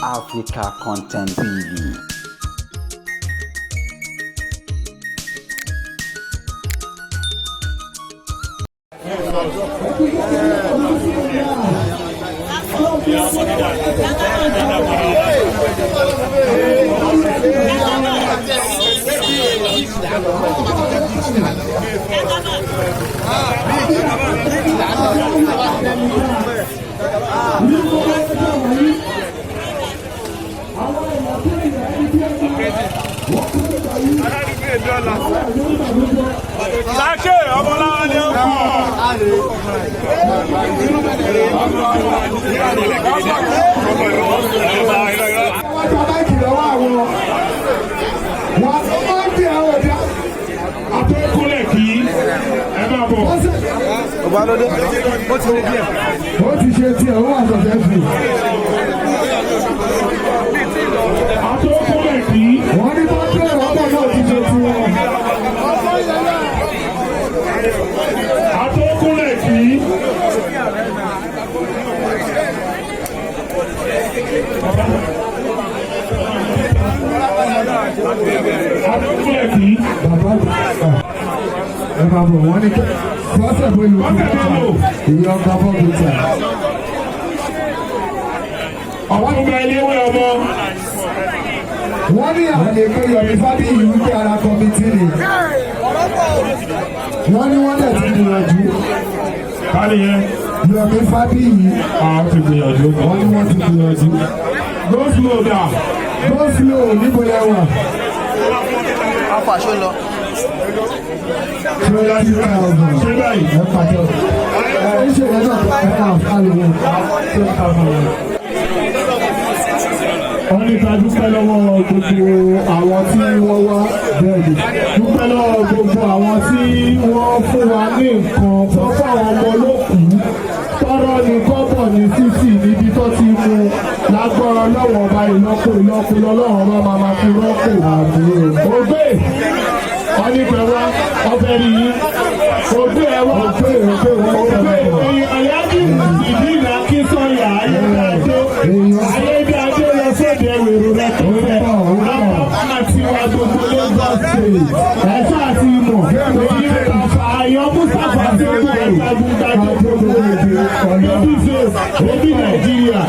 Africa Content TV. Sáké ọmọláwa ni ó kù. Wọ́n ta báìkì lọ́wọ́ àwọn wọ́n tó máa ń bí àwọn ọ̀dà. Àtọ́kùnlẹ̀ kì í ẹ máa bọ̀. Ó ti ṣe tiẹ̀, ó wà sọ̀tẹ̀ fún. Àtọ́kùnlẹ̀ kì í. Wọ́n ní bá tó ẹ̀rọ ọ̀pọ̀ náà ti ṣe tiwọn. Àtọ́kùnlẹ̀ kì í. Àtọ́kùnlẹ̀ kì í. Bàbá, ẹ máa bọ̀. Wọ́n ní bọ́sẹ̀ bóyá Bọ́sẹ̀ Bello. Ìyá ọkọ̀ bọ́ọ̀bù. Ọ̀túnba eléwé ọmọ. Wọ́n ní àlè pé Yomi Fabiyi wípé ara committee ni. Wọ́n ní wọ́n dẹ̀ ti gbìyànjú. Káni yẹn. Yomi Fabiyi. Àwọn ti gbìyànjú. Wọ́n ní wọ́n ti gbìyànjú. Go slow down. Go slow, níbo lẹ wà? Afa ṣó lọ. 20,000. Ṣé báyìí? Ẹ pàtó ẹ ṣe ẹ náà, ẹ máa fà lówó 20,000. Wọ́n ní ká dúpẹ́ lọ́wọ́ gbogbo àwọn tí wọ́n wá. Bẹ́ẹ̀ni. Dúpẹ́ lọ́wọ́ gbogbo àwọn tí wọ́n fún wa ní nǹkan tó fún àwọn ọmọ olókùú. Tọ́rọ́ ní kọ́bọ̀ ní títì níbi tó ti mú lágbára lọ́wọ́ ọba, ìlọ́po ìlọ́po lọ́lọ́run ọba máa ma fi rọ́pò. Ògbé, wọ́n ní pẹ̀lú ọbẹ̀ rí yín. Ògbé ẹ wá. Ògbé, ògbé, wọ́n ní Ògbé èyí àyájú ìdílé Akínsọ́yà Ayédáadé. Ayédáadé lọ sóde wèrò rẹ tó fẹ́. Àti wa gbogbo Lagos State. Ẹ̀ṣọ́ àti ìmọ̀. Èyí bàbá Ayọ̀ Mustapha sí ìlú Ẹ̀ṣagungbàjọ gbogbo èdè. Baby face, baby Nàìjíríà.